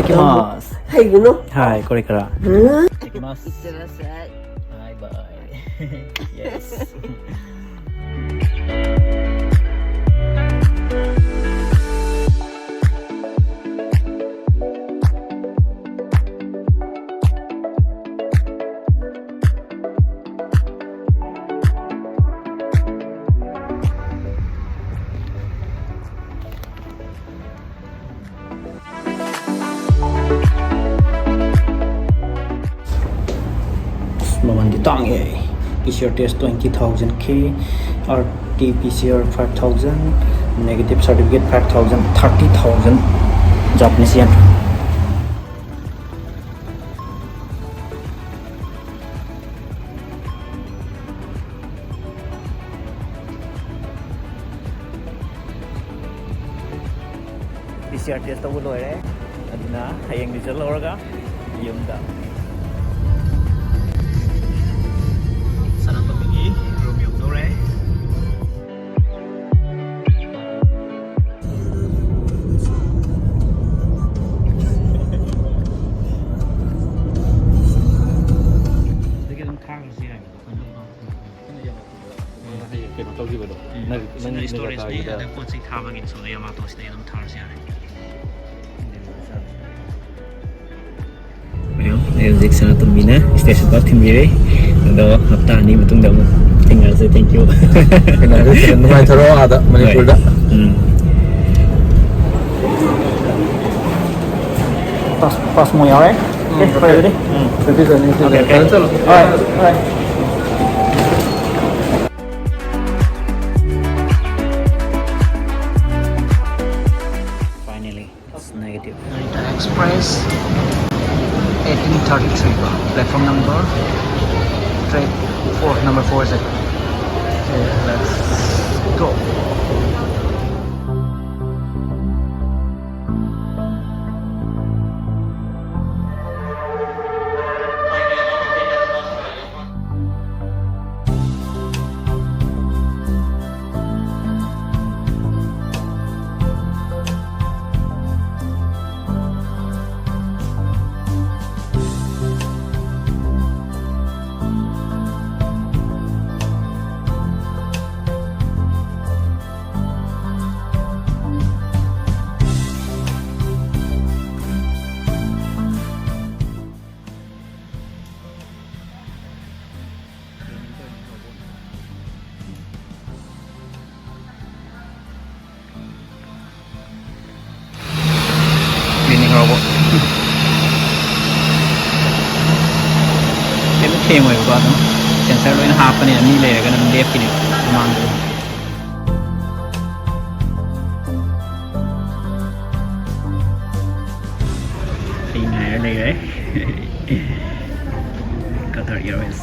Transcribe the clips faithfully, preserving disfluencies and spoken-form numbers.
行きます。 ꯀꯩꯒꯤꯅꯣ? はい、これから。 ꯎꯝ꯫ 行ってきます。 いってらっしゃい。 ꯕꯥꯏ ꯕꯥꯏ꯫ Yes꯫ เมื่อวันที่ตั้งเอง P C R test twenty thousand K, R T P C R five thousand, negative certificate five thousand, thirty thousand Japanese yen. P C R test ꯇꯧꯕ ꯂꯣꯏꯔꯦ꯫ ꯑꯗꯨꯅ ꯍꯌꯦꯡ result ꯂꯧꯔꯒ ꯌꯨꯝꯗ꯫ ꯁꯅꯥꯇꯣꯝꯕꯤꯒꯤ room ꯌꯧꯗꯧꯔꯦ꯫ ꯁꯤꯗꯒꯤ ꯑꯗꯨꯝ ꯊꯥꯈ꯭ꯔꯁꯨ ꯌꯥꯏꯕ꯫ ꯍꯌꯦꯡ ꯀꯩꯅꯣ ꯇꯧꯈꯤꯕꯗꯣ꯫ ꯎꯝ꯫ ꯅꯪ, ꯁꯤꯅ ꯅꯪꯒꯤ ꯁ꯭ꯇꯣꯔꯦꯖꯅꯤ꯫ ꯅꯖꯥꯀꯥꯒꯤꯗ꯫ ꯑꯗ ꯄꯣꯠ ꯆꯩ ꯊꯥꯕꯒꯤ ꯁꯣꯝꯗ ꯌꯥꯃꯥꯇꯣꯁꯤꯗ ꯑꯗꯨꯝ ꯊꯥꯔꯁꯨ ꯌꯥꯔꯦ꯫ ꯃꯌꯥꯝ, ꯑꯩ ꯍꯧꯖꯤꯛ ꯁꯅꯥꯇꯣꯝꯕꯤꯅ station ꯐꯥꯎ ꯊꯤꯟꯕꯤꯔꯦ꯫ ꯑꯗꯣ ꯍꯞꯇꯥ ꯑꯅꯤ ꯃꯇꯨꯡꯗ ꯑꯃꯨꯛ ꯊꯦꯡꯅꯔꯁꯦ꯫ Thank you꯫ ꯊꯦꯡꯅꯔꯁꯦ꯫ ꯅꯨꯡꯉꯥꯏꯊꯔꯣ ꯑꯥꯗ, ꯍꯣꯏ꯫ ꯃꯅꯤꯄꯨꯔꯗ꯫ ꯎꯝ꯫ ꯄꯥꯁ-, ꯄꯥꯁ ꯃꯣꯏ ꯌꯥꯎꯔꯦ꯫ ꯎꯝ, ꯑꯦ, ꯐꯔꯦ ꯑꯗꯨꯗꯤ꯫ ꯎꯝ꯫ ꯑꯗꯨꯗꯤ ꯆꯠꯂꯁꯤ꯫ Okay, okay. ꯐꯔꯦ, ꯆꯠꯂꯣ꯫ ꯍꯣꯏ, ꯍꯣꯏ꯫ Finally, it's negative. Narita Express, eighteen thirty-three, platform number, track four, number four is it? Okay, let's go. ꯀꯩꯝ ꯊꯦꯡꯉꯣꯏꯕꯀꯣ, ꯑꯗꯨꯝ ꯁꯦꯟꯁꯔ ꯂꯣꯏꯅ ꯍꯥꯞꯄꯅꯤꯅ ꯃꯤ ꯂꯩꯔꯒꯅ ꯑꯗꯨꯝ ꯂꯦꯞꯈꯤꯅꯦꯕ ꯃꯃꯥꯡꯗ ꯑꯗꯨꯝ꯫ ꯑꯩ ꯉꯥꯏꯔ ꯂꯩꯔꯦ꯫ Qatar Airways꯫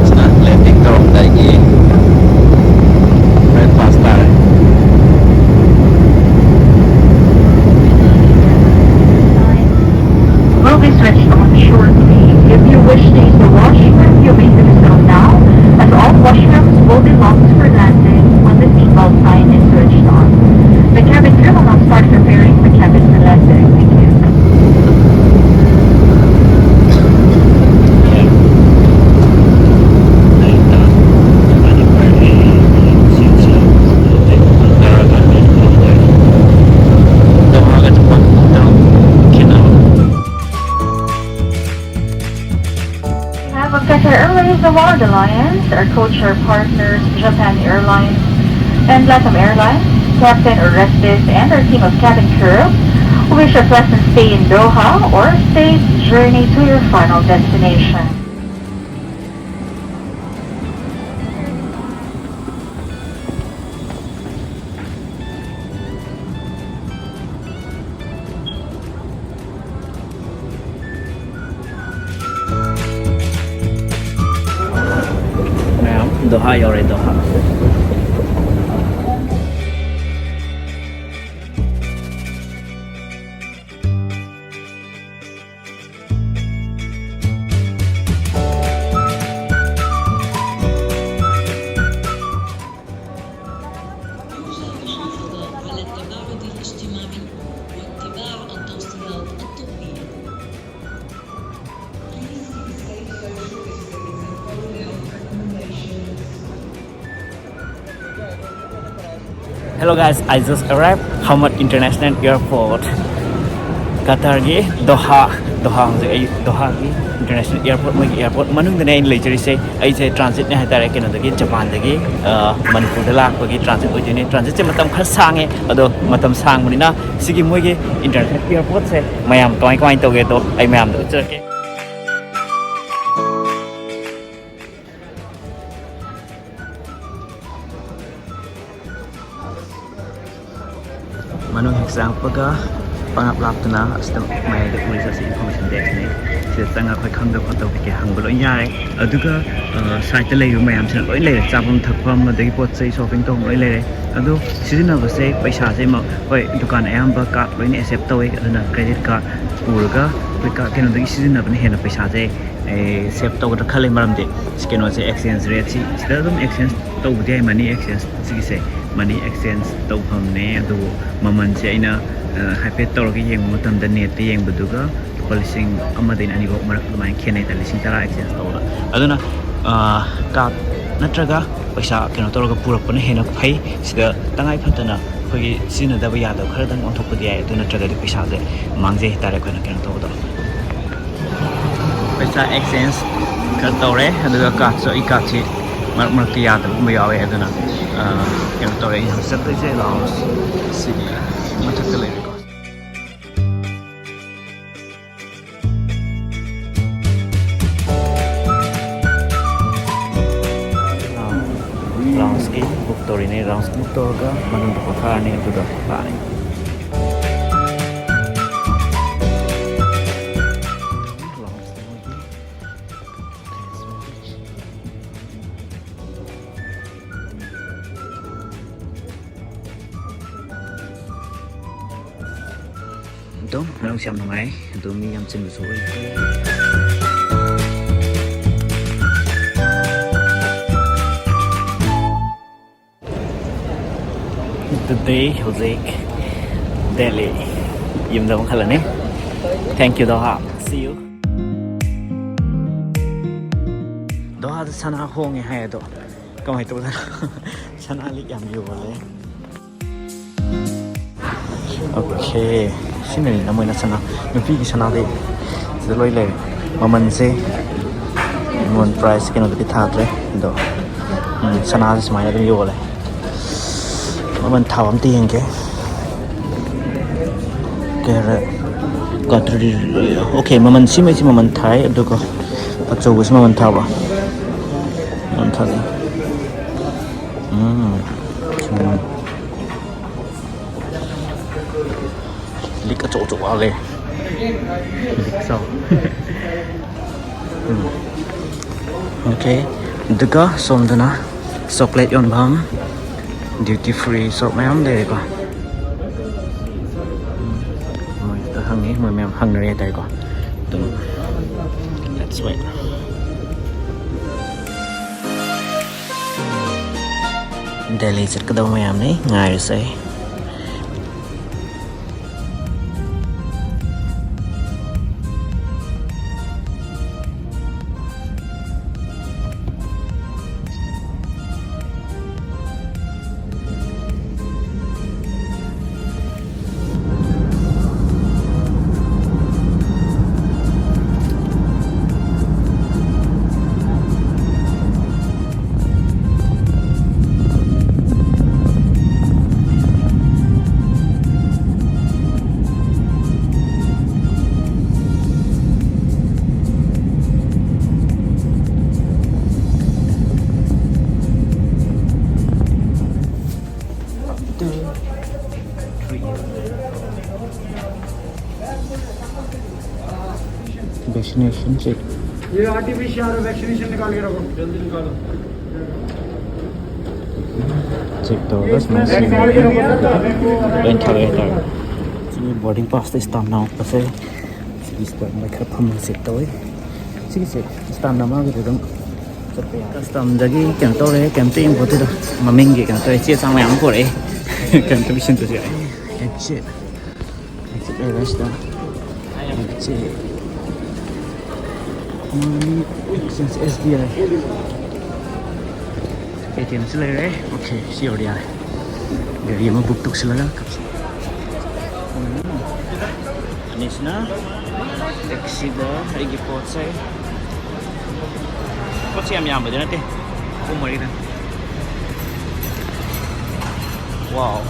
ꯁꯤꯅ ꯂꯦꯟꯗꯤꯡ ꯇꯧꯔꯝꯗꯥꯏꯒꯤ ꯕ꯭ꯔꯦꯛꯐꯥꯁ ꯇꯥꯔꯦ꯫ Will be switched on shortly. If you wish to use the washroom, you may do so now, as all washrooms will be locked for landing when the seatbelt sign is switched on. The cabin crew will now start preparing the cabin for landing. Thank you. We have on Qatar Airways, the World Alliance, our codeshare partners, Japan Airlines and Latam Airlines, Captain Orestes and our team of cabin crew wish a pleasant stay in Doha or a safe journey to your final destination. ꯃꯌꯥꯝ, ꯗꯣꯍꯥ ꯌꯧꯔꯦ, ꯗꯣꯍꯥ꯫ اجتماعي والطباعة التوصيات الطبية. Please keep safe social distance and follow health recommendations. Hello guys, I just arrived Hamad International Airport, ꯀꯇꯔꯒꯤ ꯗꯣꯍꯥ꯫ ꯗꯣꯍꯥ ꯍꯧꯖꯤꯛ ꯑꯩ ꯗꯣꯍꯥꯒꯤ international airport, ꯃꯣꯏꯒꯤ airport ꯃꯅꯨꯡꯗꯅꯦ ꯑꯩꯅ ꯂꯩꯖꯔꯤꯁꯦ꯫ ꯑꯩꯁꯦ ꯇ꯭ꯔꯥꯟꯖꯤꯠꯅꯦ ꯍꯥꯏꯇꯥꯔꯦ, ꯀꯩꯅꯣꯗꯒꯤ, ꯖꯄꯥꯟꯗꯒꯤ, ꯑ, ꯃꯅꯤꯄꯨꯔꯗ ꯂꯥꯛꯄꯒꯤ ꯇ꯭ꯔꯥꯟꯖꯤꯠ ꯑꯣꯏꯗꯣꯏꯅꯦ꯫ ꯇ꯭ꯔꯥꯟꯖꯤꯠꯁꯦ ꯃꯇꯝ ꯈꯔ ꯁꯥꯡꯉꯦ, ꯑꯗꯣ ꯃꯇꯝ ꯁꯥꯡꯕꯅꯤꯅ ꯁꯤꯒꯤ ꯃꯣꯏꯒꯤ ꯏꯟꯇꯔꯅꯦꯁꯅꯦꯜ ꯑꯦꯌꯥꯔꯄꯣꯔꯠꯁꯦ ꯃꯌꯥꯝ ꯀꯃꯥꯏ ꯀꯃꯥꯏꯅ ꯇꯧꯒꯦ ꯑꯗꯣ ꯑꯩ ꯃꯌꯥꯝꯗ ꯎꯠꯆꯔꯛꯀꯦ꯫ ꯃꯅꯨꯡ ꯍꯦꯛ ꯆꯪꯉꯛꯄꯒ ꯄꯪꯂꯥꯞ ꯂꯥꯞꯇꯅ ꯑꯁꯤꯗ ꯃꯌꯥꯏꯗ ꯎꯔꯤꯁꯦ ꯑꯁꯤ ꯏꯟꯐꯣꯔꯃꯦꯁꯟ ꯗꯦꯛꯁꯅꯤ꯫ ꯁꯤꯗ ꯆꯪꯉꯒ ꯑꯩꯈꯣꯏ ꯈꯪꯗꯕ ꯈꯣꯠꯇꯕ ꯀꯩꯀꯩ ꯍꯪꯕ ꯂꯣꯏ ꯌꯥꯔꯦ꯫ ꯑꯗꯨꯒ, ꯑ, ꯁꯥꯏꯠꯇ ꯂꯩꯔꯤꯕ ꯃꯌꯥꯝꯁꯤꯅ ꯂꯣꯏ ꯂꯩꯔꯦ, ꯆꯥꯐꯝ ꯊꯛꯐꯝ ꯑꯗꯒꯤ ꯄꯣꯠ ꯆꯩ ꯁꯣꯞꯄꯤꯡ ꯇꯧꯐꯝ ꯂꯣꯏ ꯂꯩꯔꯦ꯫ ꯑꯗꯣ ꯁꯤꯖꯤꯟꯅꯕꯁꯦ ꯄꯩꯁꯥꯁꯦ ꯃ-, ꯍꯣꯏ, ꯗꯨꯀꯥꯟ ꯑꯌꯥꯝꯕ ꯀꯥꯔꯗ ꯂꯣꯏꯅ ꯑꯦꯛꯁꯦꯞ ꯇꯧꯋꯦ, ꯑꯗꯨꯅ ꯀ꯭ꯔꯦꯗꯤꯠ ꯀꯥꯔꯗ ꯄꯨꯔꯒ ꯑꯩꯈꯣꯏ ꯀꯥꯔꯗ ꯀꯩꯅꯣꯗꯒꯤ ꯁꯤꯖꯤꯟꯅꯕꯅ ꯍꯦꯟꯅ ꯄꯩꯁꯥꯁꯦ ꯑꯦ, ꯁꯦꯞ ꯇꯧꯒꯗ꯭ꯔꯥ ꯈꯜꯂꯦ꯫ ꯃꯔꯝꯗꯤ ꯀꯩꯅꯣꯁꯦ, ꯑꯦꯛꯁꯆꯦꯟꯖ ꯔꯦꯠꯁꯤ ꯁꯤꯗ ꯑꯗꯨꯝ ꯑꯦꯛꯁꯆꯦꯟꯖ ꯇꯧꯕꯗꯤ ꯌꯥꯏ, ꯃꯅꯤ ꯑꯦꯛꯁꯆꯦꯟꯖ ꯁꯤꯒꯤꯁꯦ꯫ ꯃꯅꯤ ꯑꯦꯛꯁꯆꯦꯟꯖ ꯇꯧꯐꯝꯅꯦ, ꯑꯗꯨꯕꯨ ꯃꯃꯜꯁꯦ ꯑꯩꯅ, ꯑ, ꯍꯥꯏꯐꯦꯠ ꯇꯧꯔꯒ ꯌꯦꯡꯕ ꯃꯇꯝꯗ, ꯅꯦꯠꯇ ꯌꯦꯡꯕꯗꯨꯒ ꯂꯨꯄꯥ ꯂꯤꯁꯤꯡ ꯑꯃꯗꯩꯅ ꯑꯅꯤꯐꯥꯎ ꯃꯔꯛ ꯑꯗꯨꯃꯥꯏꯅ ꯈꯦꯠꯅꯩ ꯍꯥꯏꯇꯥꯔꯦ, ꯂꯤꯁꯤꯡ ꯇꯔꯥ ꯑꯦꯛꯁꯆꯦꯟꯖ ꯇꯧꯕꯗ꯫ ꯑꯗꯨꯅ, ꯑ, ꯀꯥꯔꯗ ꯅꯠꯇ꯭ꯔꯒ ꯄꯩꯁꯥ ꯀꯩꯅꯣ ꯇꯧꯔꯒ ꯄꯨꯔꯛꯄꯅ ꯍꯦꯟꯅ ꯐꯩ꯫ ꯁꯤꯗ ꯇꯉꯥꯏ ꯐꯗꯅ ꯑꯩꯈꯣꯏꯒꯤ ꯁꯤꯖꯤꯟꯅꯗꯕ ꯌꯥꯗꯕ ꯈꯔꯗꯪ ꯑꯣꯟꯊꯣꯛꯄꯗꯤ ꯌꯥꯏ, ꯑꯗꯨ ꯅꯠꯇ꯭ꯔꯒꯗꯤ ꯄꯩꯁꯥꯁꯦ ꯃꯥꯡꯖꯩ ꯍꯥꯏꯇꯥꯔꯦ ꯑꯩꯈꯣꯏꯅ ꯀꯩꯅꯣ ꯇꯧꯕꯗꯣ꯫ ꯄꯩꯁꯥ ꯑꯦꯛꯁꯆꯦꯟꯖ ꯈꯔ ꯇꯧꯔꯦ, ꯑꯗꯨꯒ ꯀꯥꯔꯠꯁꯨ, ꯑꯩ ꯀꯥꯔꯠꯁꯤ ꯃꯔꯛ ꯃꯔꯛꯇ ꯌꯥꯗꯕꯒꯨꯝꯕ ꯌꯥꯎꯋꯦ, ꯑꯗꯨꯅ, ꯑ, ꯀꯩꯅꯣ ꯇꯧꯔꯦ꯫ ꯑꯩꯅ ꯍꯧꯖꯤꯛ ꯆꯠꯇꯣꯏꯁꯦ ꯂꯥꯎꯟꯁ ꯁꯤꯒꯤ ꯃꯊꯛꯇ ꯂꯩꯔꯦꯀꯣ꯫ ꯂꯥꯎꯟꯁꯀꯤ ꯕꯨꯛ ꯇꯧꯔꯤꯅꯦ꯫ ꯂꯥꯎꯟꯁ ꯕꯨꯛ ꯇꯧꯔꯒ ꯃꯅꯨꯡꯗ ꯄꯣꯊꯥꯔꯅꯤ, ꯑꯗꯨꯒ ꯂꯥꯛꯑꯅꯤ꯫ ꯑꯗꯨꯝ ꯃꯅꯨꯡꯁꯨ ꯌꯥꯝ ꯅꯨꯡꯉꯥꯏ, ꯑꯗꯨ ꯃꯤ ꯌꯥꯝ ꯆꯤꯟꯕꯁꯨ ꯑꯣꯏꯗꯦ꯫ ꯑꯗꯨꯗꯤ ꯍꯧꯖꯤꯛ ꯗꯦꯜꯂꯤ ꯌꯨꯝꯗ ꯑꯃꯨꯛ ꯍꯜꯂꯅꯤ꯫ Thank you, Doha. See you. ꯗꯣꯍꯥꯗ ꯁꯅꯥ ꯍꯣꯡꯉꯦ ꯍꯥꯏ ꯑꯗꯣ, ꯀꯃꯥꯏꯅ ꯇꯧꯗꯅꯣ? ꯁꯅꯥ ꯂꯤꯛ ꯌꯥꯝ ꯌꯣꯜꯂꯦ꯫ ꯑꯣꯀꯦ, ꯁꯤꯅꯅꯤꯅ ꯃꯣꯏꯅ ꯁꯅꯥ, ꯅꯨꯄꯤꯒꯤ ꯁꯅꯥꯗꯤ ꯁꯤꯗ ꯂꯣꯏ ꯂꯩꯔꯦ꯫ ꯃꯃꯜꯁꯦ, ꯃꯃꯜ price ꯀꯩꯅꯣꯗꯗꯤ ꯊꯥꯗ꯭ꯔꯦ ꯑꯗꯣ, ꯎꯝ, ꯁꯅꯥꯁꯦ ꯁꯨꯃꯥꯏꯅ ꯑꯗꯨꯝ ꯌꯣꯜꯂꯦ꯫ ꯃꯃꯜ ꯊꯥꯕ ꯑꯝꯇ ꯌꯦꯡꯒꯦ꯫ Carat, cutlery, okay, ꯃꯃꯜ ꯁꯤꯃꯩꯁꯤ ꯃꯃꯜ ꯊꯥꯏ, ꯑꯗꯨꯒ ꯑꯆꯧꯕꯁꯤ ꯃꯃꯜ ꯊꯥꯕ, ꯃꯃꯜ ꯊꯥꯗꯦ꯫ ꯎꯝ, ꯎꯝ꯫ ꯂꯤꯛ ꯑꯆꯧ ꯑꯆꯧꯕ ꯂꯩ꯫ ꯂꯤꯛ ꯆꯥꯎ꯫ ꯎꯝ꯫ ꯑꯣꯀꯦ꯫ ꯑꯗꯨꯒ ꯁꯣꯝꯗꯅ chocolate ꯌꯣꯟꯐꯝ, duty free shop ꯃꯌꯥꯝ ꯂꯩꯔꯦꯀꯣ꯫ ꯎꯝ꯫ ꯃꯣꯏꯗ ꯍꯪꯉꯤ, ꯃꯣꯏ ꯃꯌꯥꯝ ꯍꯪꯅꯔꯤ ꯍꯥꯏꯇꯥꯔꯦꯀꯣ꯫ ꯑꯗꯨꯝ, let's wait꯫ ꯗꯦꯜꯂꯤ ꯆꯠꯀꯗꯕ ꯃꯌꯥꯝꯅꯤ ꯉꯥꯏꯔꯤꯁꯦ꯫ Vaccination check. ये आरटीपीसीआर वैक्सीनेशन निकाल के रखो, जल्दी निकालो। Check ꯇꯧꯔꯒ ꯁꯨꯃꯥꯏꯅ ꯁꯤꯖꯤꯟꯅꯔꯒ ꯂꯣꯏ ꯊꯥꯔꯛꯑꯦ ꯍꯥꯏꯇꯥꯔꯦ꯫ ꯁꯤꯒꯤ boarding passꯇ stamp ꯅꯝꯃꯛꯄꯁꯦ, ꯁꯤꯒꯤ stamp ꯃꯣꯏ ꯈꯔ ꯐꯝꯃꯒ check ꯇꯧꯋꯤ꯫ ꯁꯤꯒꯤꯁꯦ stamp ꯅꯝꯃꯒꯗꯤ ꯑꯗꯨꯝ ꯆꯠꯄ ꯌꯥꯏ꯫ Customꯗꯒꯤ ꯀꯩꯅꯣ ꯇꯧꯔꯦ, ꯀꯩꯝꯇ ꯌꯦꯡꯄꯣꯠꯇꯦꯗ꯫ ꯃꯃꯤꯡꯒꯤ ꯀꯩꯅꯣ ꯇꯧꯔꯦ, ꯆꯦ ꯆꯥꯡ ꯃꯌꯥꯝ ꯑꯃ ꯄꯨꯔꯛꯑꯦ꯫ ꯀꯩꯝꯇ ꯄꯤꯁꯤꯟꯗ꯭ꯔꯁꯨ ꯌꯥꯏ꯫ Exit꯫ ꯆꯠꯂꯦ ꯁꯤꯗ꯫ C S B I A T ꯑꯦꯝꯁꯨ ꯂꯩꯔꯦ꯫ ꯑꯣꯀꯦ, ꯁꯤ ꯌꯧꯔꯗꯤ ꯌꯥꯔꯦ꯫ ꯒꯥꯔꯤ ꯑꯃ ꯕꯨꯛ ꯇꯧꯁꯤꯜꯂꯒ ꯀꯛꯁꯤ꯫ ꯑꯅꯤꯁꯤꯅ ꯇꯦꯛꯁꯤꯗ ꯑꯩꯒꯤ ꯄꯣꯠꯁꯦ꯫ ꯄꯣꯠꯁꯦ ꯌꯥꯝ ꯌꯥꯝꯕꯗꯤ ꯅꯠꯇꯦ, ꯑꯍꯨꯝ ꯃꯔꯤꯗꯪ꯫ ꯋꯥꯎ꯫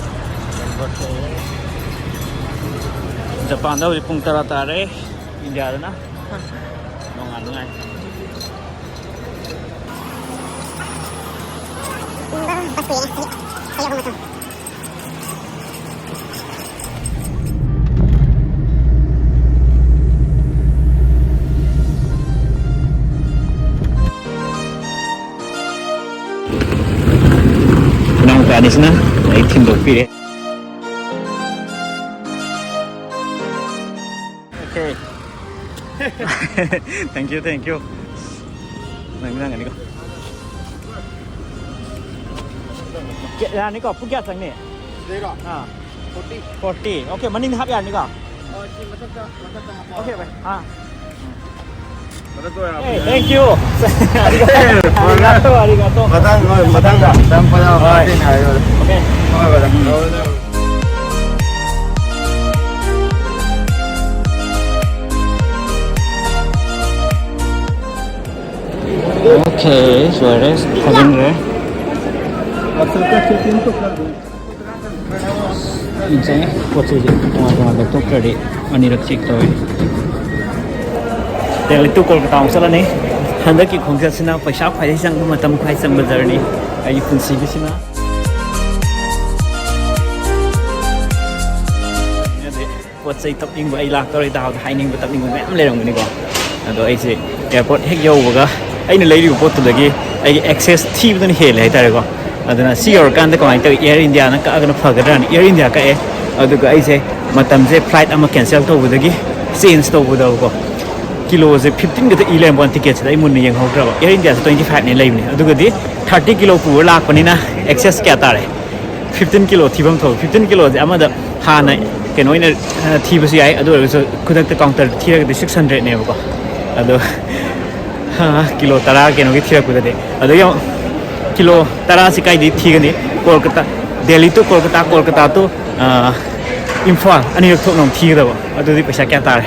ꯖꯄꯥꯟꯗ ꯍꯧꯖꯤꯛ ꯄꯨꯡ ꯇꯔꯥ ꯇꯥꯔꯦ, ꯏꯟꯗꯤꯌꯥꯗꯅ ꯅꯣꯡꯉꯥꯟ ꯅꯨꯡꯉꯥꯏ꯫ ꯏꯅꯥꯎꯄꯥꯅꯤꯁꯤꯅ ꯑꯩ ꯊꯤꯟꯗꯣꯛꯄꯤꯔꯦ꯫ Okay. Thank you, thank you. ꯅꯪ, ꯅꯪꯒꯅꯤꯀꯣ꯫ ꯀꯌꯥ, ꯌꯥꯅꯤꯀꯣ? ꯄꯨꯡ ꯀꯌꯥ ꯆꯪꯅꯤ? ꯁꯤꯗꯩꯔꯣ? ꯑꯥ꯫ Forty꯫ Forty꯫ Okay, ꯃꯅꯤꯡꯗ ꯍꯥꯞ ꯌꯥꯔꯅꯤꯀꯣ? ꯑꯣ, ꯁꯤ ꯃꯊꯛꯇ, ꯃꯊꯛꯇ ꯍꯥꯞꯄꯣ꯫ Okay, ꯚꯥꯏ꯫ ꯑꯥ꯫ ꯃꯊꯛꯇ ꯑꯣꯏꯅ ꯍꯥꯞꯄꯣ꯫ Hey, thank you. ꯑꯦ, ꯑꯔꯤꯒꯥꯇꯣ, ꯑꯔꯤꯒꯥꯇꯣ꯫ ꯃꯊꯪ, ꯍꯣꯏ, ꯃꯊꯪꯗ꯫ ꯃꯊꯪ ꯄꯗ ꯍꯣꯏ꯫ ꯃꯊꯪꯗ ꯍꯥꯏꯌꯣ꯫ Okay. ꯍꯣꯏ, ꯚꯥꯏ꯫ ꯎꯝ꯫ Okay, ꯂꯣꯏꯔꯦ, ꯊꯥꯖꯤꯟꯈ꯭ꯔꯦ꯫ ꯌꯦꯡꯁꯦ, ꯄꯣꯠ ꯆꯩꯁꯦ ꯇꯣꯉꯥꯟ ꯇꯣꯉꯥꯟ ꯂꯧꯊꯣꯛꯇ꯭ꯔꯗꯤ ꯑꯅꯤꯔꯛ check ꯇꯧꯋꯦ꯫ ꯗꯦꯜꯂꯤ to ꯀꯣꯜꯀꯇꯥ ꯑꯃꯨꯛ ꯆꯠꯂꯅꯤ꯫ ꯍꯟꯗꯛꯀꯤ ꯈꯣꯡꯆꯠꯁꯤꯅ ꯄꯩꯁꯥ ꯈ꯭ꯋꯥꯏꯗꯒꯤ ꯆꯪꯕ, ꯃꯇꯝ ꯈ꯭ꯋꯥꯏ ꯆꯪꯕ journey ꯑꯩꯒꯤ ꯄꯨꯟꯁꯤꯒꯤꯁꯤꯅ꯫ ꯄꯣꯠ ꯆꯩ ꯇꯞꯅꯤꯡꯕ, ꯑꯩ ꯂꯥꯛꯇꯧꯔꯦ ꯗꯥꯎꯗ ꯍꯥꯏꯅꯤꯡꯕ ꯇꯞꯅꯤꯡꯕ ꯃꯌꯥꯝ ꯂꯩꯔꯝꯒꯅꯤꯀꯣ꯫ ꯑꯗꯣ ꯑꯩꯁꯦ airport ꯍꯦꯛ ꯌꯧꯕꯒ ꯑꯩꯅ ꯂꯩꯔꯤꯕ ꯄꯣꯠꯇꯨꯗꯒꯤ ꯑꯩꯒꯤ excess ꯊꯤꯕꯗꯨꯅ ꯍꯦꯜꯂꯦ ꯍꯥꯏꯇꯥꯔꯦꯀꯣ꯫ ꯑꯗꯨꯅ ꯁꯤ ꯌꯧꯔꯀꯥꯟꯗ ꯀꯃꯥꯏꯅ ꯇꯧꯏ, Air Indiaꯅ ꯀꯛꯑꯒꯅ ꯐꯒꯗ꯭ꯔꯥꯅ Air India ꯀꯛꯑꯦ꯫ ꯑꯗꯨꯒ ꯑꯩꯁꯦ ꯃꯇꯝꯁꯦ flight ꯑꯃ cancel ꯇꯧꯕꯗꯒꯤ change ꯇꯧꯕꯗꯀꯣ, ꯀꯤꯂꯣꯁꯦ fifteen ꯈꯛꯇ ꯏ ꯂꯩꯔꯝꯕ ꯋꯥꯅꯤ꯫ Ticketꯁꯤꯗ ꯑꯩ ꯃꯨꯟꯅ ꯌꯦꯡꯍꯧꯗ꯭ꯔꯕ꯫ Air Indiaꯁꯦ twenty fiveꯅꯦ ꯂꯩꯕꯅꯦ, ꯑꯗꯨꯒꯗꯤ thirty ꯀꯤꯂꯣ ꯄꯨꯔ ꯂꯥꯛꯄꯅꯤꯅ excess ꯀꯌꯥ ꯇꯥꯔꯦ? ꯐꯤꯐꯇꯤꯟ ꯀꯤꯂꯣ ꯊꯤꯐꯝ ꯊꯣꯛꯑꯦ꯫ ꯐꯤꯐꯇꯤꯟ ꯀꯤꯂꯣꯁꯦ ꯑꯃꯗ ꯍꯥꯟꯅ ꯀꯩꯅꯣ ꯑꯣꯏꯅ, ꯑ, ꯊꯤꯕꯁꯨ ꯌꯥꯏ, ꯑꯗꯨ ꯑꯣꯏꯔꯒꯁꯨ ꯈꯨꯗꯛꯇ ꯀꯥꯎꯟꯇꯔꯗ ꯊꯤꯔꯒꯗꯤ ꯁꯤꯛꯁ ꯍꯟꯗ꯭ꯔꯦꯗꯅꯦꯕꯀꯣ꯫ ꯑꯗꯣ, ꯑ, ꯀꯤꯂꯣ ꯇꯔꯥ ꯀꯩꯅꯣꯒꯤ ꯊꯤꯔꯛꯄꯗꯗꯤ, ꯑꯗꯒꯤ ꯑꯃꯨꯛ ꯀꯤꯂꯣ ꯇꯔꯥꯁꯤ ꯀꯥꯏꯗꯒꯤ ꯊꯤꯒꯅꯤ? ꯀꯣꯜꯀꯇꯥ, ꯗꯦꯜꯂꯤ ꯇꯨ ꯀꯣꯜꯀꯇꯥ, ꯀꯣꯜꯀꯇꯥ ꯇꯨ, ꯑ, ꯏꯝꯐꯥꯜ, ꯑꯅꯤꯔꯛ ꯊꯣꯛꯅ ꯑꯃꯨꯛ ꯊꯤꯒꯗꯕ, ꯑꯗꯨꯗꯤ ꯄꯩꯁꯥ ꯀꯌꯥ ꯇꯥꯔꯦ?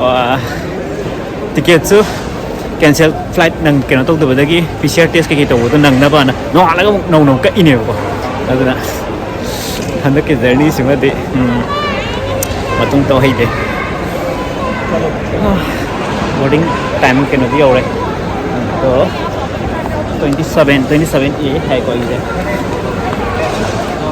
ꯋꯥ, ꯇꯤꯀꯦꯠꯁꯨ ꯀꯦꯟꯁꯦꯜ, ꯐ꯭ꯂꯥꯏꯠ ꯅꯪ ꯀꯩꯅꯣ ꯇꯧꯗꯕꯗꯒꯤ ꯄꯤ ꯁꯤ ꯑꯥꯔ ꯇꯦꯁ ꯀꯩꯀꯩ ꯇꯧꯕꯗꯣ ꯅꯪꯅꯕꯅ ꯅꯣꯡꯉꯥꯜꯂꯒ ꯑꯃꯨꯛ ꯅꯧꯅ ꯑꯃꯨꯛ ꯀꯛꯏꯅꯦꯕꯀꯣ꯫ ꯑꯗꯨꯅ ꯍꯟꯗꯛꯀꯤ ꯖꯔꯅꯤꯁꯤꯃꯗꯤ, ꯎꯝ, ꯃꯇꯨꯡ ꯇꯧꯍꯩꯗꯦ꯫ ꯕꯣꯔꯗꯤꯡ ꯇꯥꯏꯝ ꯀꯩꯅꯣꯗꯤ ꯌꯧꯔꯦ꯫ ꯑꯗꯣ ꯇ꯭ꯋꯦꯟꯇꯤ ꯁꯕꯦꯟ, ꯇ꯭ꯋꯦꯟꯇꯤ ꯁꯕꯦꯟ ꯑꯦ ꯍꯥꯏꯀꯣ ꯑꯩꯒꯤꯁꯦ꯫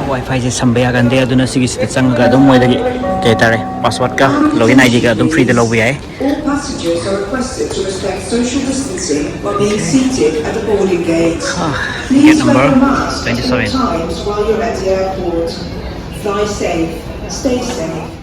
ꯋꯥꯏ ꯐꯥꯏꯁꯦ ꯁꯝꯕ ꯌꯥꯒꯟꯗꯦ, ꯑꯗꯨꯅ ꯁꯤꯒꯤꯁꯤꯗ ꯆꯪꯉꯒ ꯑꯗꯨꯝ ꯃꯣꯏꯗꯒꯤ, ꯀꯩ ꯍꯥꯏꯇꯥꯔꯦ, ꯄꯥꯁꯋꯥꯔꯗꯀ ꯂꯣꯒꯏꯟ ꯑꯥꯏ ꯗꯤꯒ ꯑꯗꯨꯝ ꯐ꯭ꯔꯤꯗ ꯂꯧꯕ ꯌꯥꯏ꯫ All passengers are requested to respect social distancing while being seated at the boarding gate. Ah, gate number twenty-seven. Please wear a mask at all times while you're at the airport. Fly safe. Stay safe.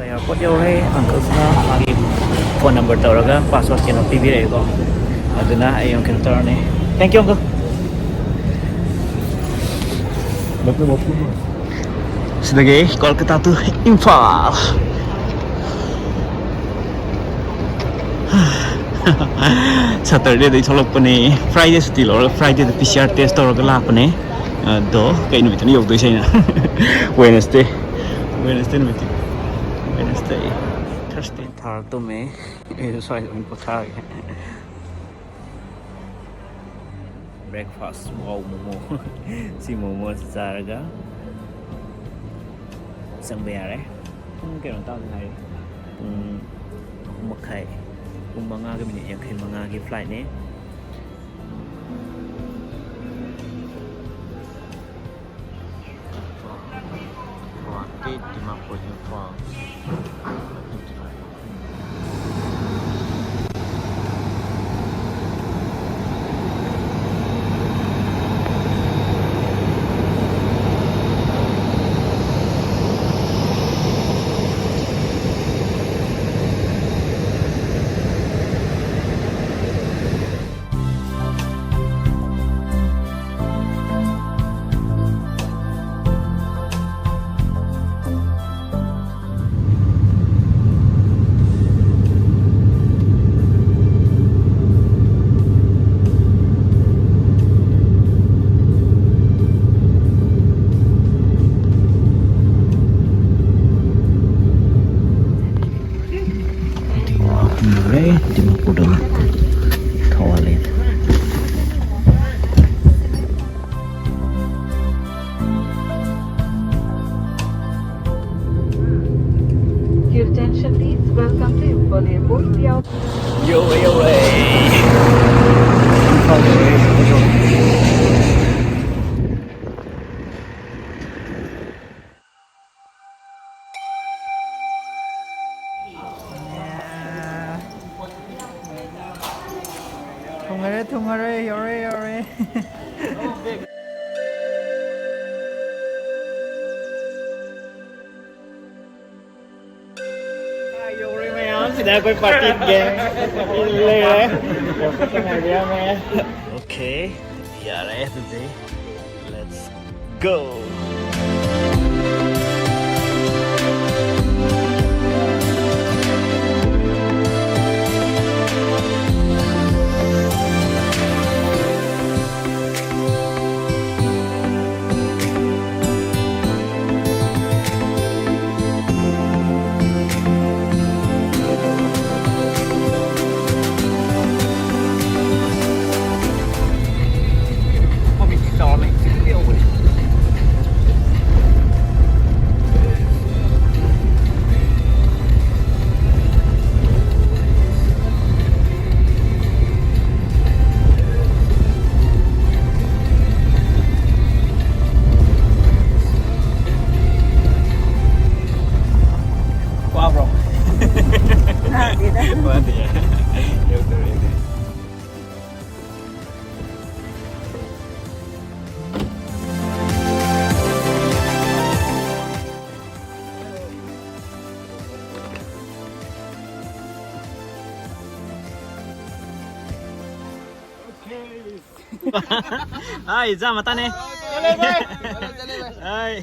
Airport ꯌꯧꯔꯦ꯫ ꯑꯪꯀꯜꯁꯤꯅ ꯃꯥꯒꯤ phone number ꯇꯧꯔꯒ password ꯀꯩꯅꯣ ꯄꯤꯕꯤꯔꯛꯑꯦꯀꯣ꯫ ꯑꯗꯨꯅ ꯑꯩ ꯑꯃꯨꯛ ꯀꯩꯅꯣ ꯇꯧꯔꯅꯤ꯫ Thank you, uncle. ꯁꯤꯗꯒꯤ ꯀꯣꯜꯀꯇꯥ to ꯏꯝꯐꯥꯜ꯫ ꯁꯇꯔꯗꯦꯗꯒꯤ ꯊꯣꯛꯂꯛꯄꯅꯦ꯫ ꯐ꯭ꯔꯥꯏꯗꯦ ꯁꯨꯇꯤ ꯂꯧꯔꯒ ꯐ꯭ꯔꯥꯏꯗꯦꯗ ꯄꯤ ꯁꯤ ꯑꯥꯔ ꯇꯦꯁ ꯇꯧꯔꯒ ꯂꯥꯛꯄꯅꯦ꯫ ꯑꯗꯣ ꯀꯩ ꯅꯨꯃꯤꯠꯇꯅ ꯌꯧꯗꯣꯏꯁꯦ ꯑꯩꯅ? ꯋꯦꯅꯁꯗꯦ꯫ ꯋꯦꯅꯁꯗꯦ ꯅꯨꯃꯤꯠꯇꯤ꯫ ꯋꯦꯅꯁꯗꯦ꯫ ꯊꯔꯁꯗꯦ꯫ ꯊꯥꯔ ꯇꯨꯝꯃꯦ꯫ ꯑꯩꯁꯨ ꯁ꯭ꯋꯥꯏꯗ ꯑꯣꯏꯅ ꯄꯣꯊꯥꯔꯒꯦ꯫ ꯕ꯭ꯔꯦꯛꯐꯥꯁ, ꯋꯥꯎ ꯃꯣꯃꯣ꯫ ꯁꯤ ꯃꯣꯃꯣꯁꯤ ꯆꯥꯔꯒ ꯆꯪꯕ ꯌꯥꯔꯦ꯫ ꯄꯨꯡ ꯀꯩꯅꯣ ꯇꯥꯕꯗ ꯉꯥꯏꯔꯤ꯫ ꯄꯨꯡ ꯑꯍꯨꯝ ꯃꯈꯥꯏ, ꯄꯨꯡ ꯃꯉꯥꯒ ꯃꯤꯅꯤꯠ ꯌꯥꯡꯈꯩ ꯃꯉꯥꯒꯤ ꯐ꯭ꯂꯥꯏꯠꯅꯦ꯫ ꯒꯨꯋꯥꯍꯥꯇꯤ, ꯗꯤꯃꯥꯄꯨꯔ, ꯏꯝꯐꯥꯜ꯫ ꯂꯣꯏꯔꯦ, ꯗꯤꯃꯥꯄꯨꯔꯗ ꯑꯃꯨꯛ ꯊꯧꯍꯜꯂꯦ꯫ Your attention please, welcome to Imphal Airport. Yoway, yoway. Imphal yoway. ꯊꯨꯡꯉꯔꯦ, ꯊꯨꯡꯉꯔꯦ, ꯌꯧꯔꯦ, ꯌꯧꯔꯦ꯫ ꯌꯧꯔꯦ ꯃꯌꯥꯝ, ꯁꯤꯗ ꯑꯩꯈꯣꯏ party gang ꯂꯩꯔꯦ꯫ Okay, ꯌꯥꯔꯦ ꯑꯗꯨꯗꯤ꯫ Let's go! ꯋꯥꯕ꯭ꯔꯣ? ꯋꯥꯗꯦꯗ꯫ ꯋꯥꯗꯦ꯫ ꯌꯧꯗꯣꯔꯦꯅꯦ꯫ ꯍꯥꯏ, ꯏꯆꯥ ꯃꯇꯥꯅꯦ꯫ ꯍꯥꯏ꯫